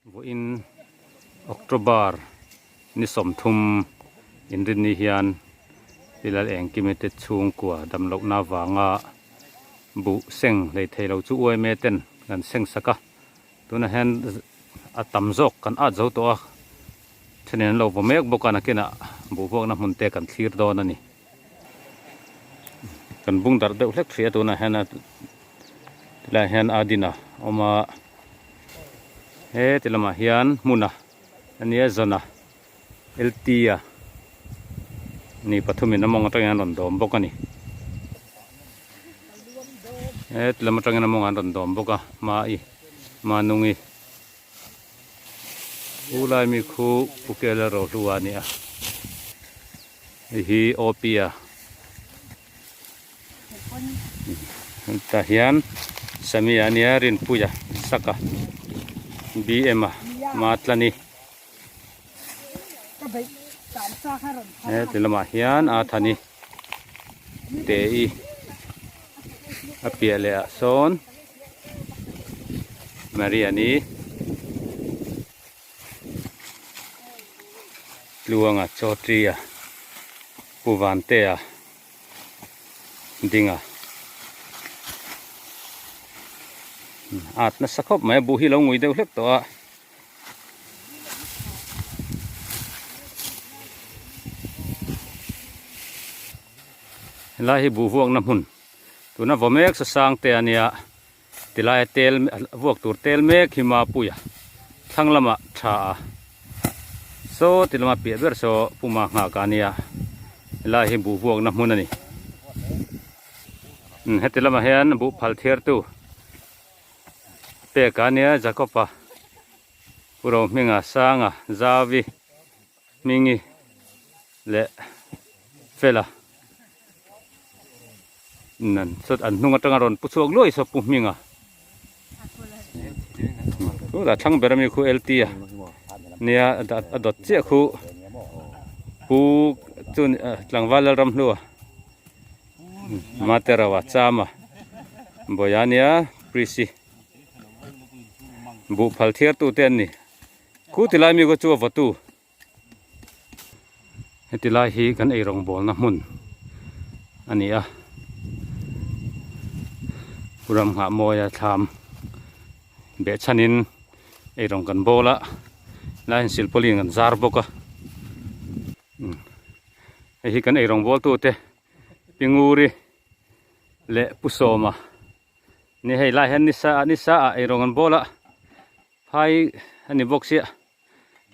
Vawiin October ni 30 inrinni hian Pilal Engkimi te chhungkua damlohna avanga buh seng hlei thei lo chu UMA ten kan seng sak a, tunah hian a tam zawk kan at zo tawh a, thenin an lo vaw mek bawk a, nakinah buh vuakna hmun te kan thlir dawn a ni. Kan bung darh deuh hlek hrih a tunah hian a tilaiah hian a din a awm a he ti lamah hian hmun a ania zawn a lt a ni pathumin a mawng atangin an rawn dawm bawk a ni he ti lam atangin a mawng an rawn dawm bawk a hma-i hmanungi u laimi khu pu kela rohlua a ni a. Hei hi OP a tah hian Sammy a nia Rinpuia Saka BM a Matlani he ti lamah hian a Thani Te-i a piah leh ah sawn Mariani. Tluanga Chawtria Pu Vantea dinga at nasa khawp mai a buh hi lo ngui deuh hlek tawh a helai hi buh vuakna hmun tuna vaw mek sa sang te ania. Tilaia tel vuak tur tel mek hi Mapuia thlang lamah tha a, saw ti lama piah ber saw Puma nghak a nia, helai hi buh vuakna hmun a ni. Heti lamah hian buh phal thiartu pek a nia Jacob-a, Pu Rohminga, Sanga, Zavi, Hmingi leh Fela. Nan sawt an hnung atanga rawn pu chhuak luai saw pu hminga chu lah thlang ber ami khu lt a nia a dawt chiah khu pu chu tlangval lalram hlua materawa chama bawia nia prisi buh phal thiar tu te an ni khu tilai mi khu chu a vawtu. Heti lai hi kan ei rawngbawlna hmun a ni a, ram nghah mawia thlam beh chhanin ei rawng kan bawl a, helai hian silpauline kan zar bawk a, hei hi kan ei rawngbawl tute Pinguri leh Pu Sawma ni hei lai hian nisa ah nisa ah ei rawng an bawl a, phai a ni bawk sia.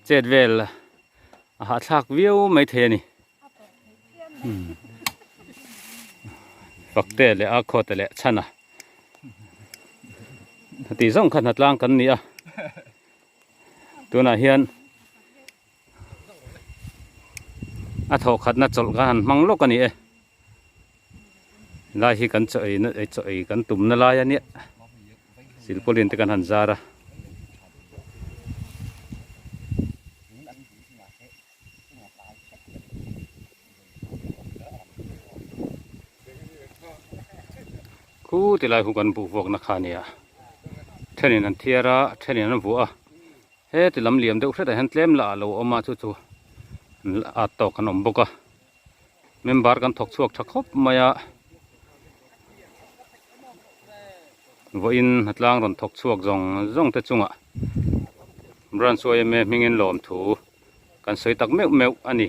Chet vel a hahthlak viau mai thei a ni. Fakte leh a khawte leh chhana heti zawng kha hnatlang kan ni a tunah hian a thawh khatna chawlh kan han hmang lawk a ni e lai hi kan chaw ei na chaw ei kan tumna lai a nia silpauline te kan han zar a. Khu ti lai hu kan buh vuakna kha a nia thenin an thiar a thenin an vuah a heti lam liam deuh hretah hian tlem lah a lo awm a chu chu at tawk an awm bawk a. Member kan thawk chhuak tha khawp mai a, vawiin hnatlang rawn thawk chhuak zawng zawng te chungah branch yma hmingin lawmthu kan sawi tak meuh meuh a ni.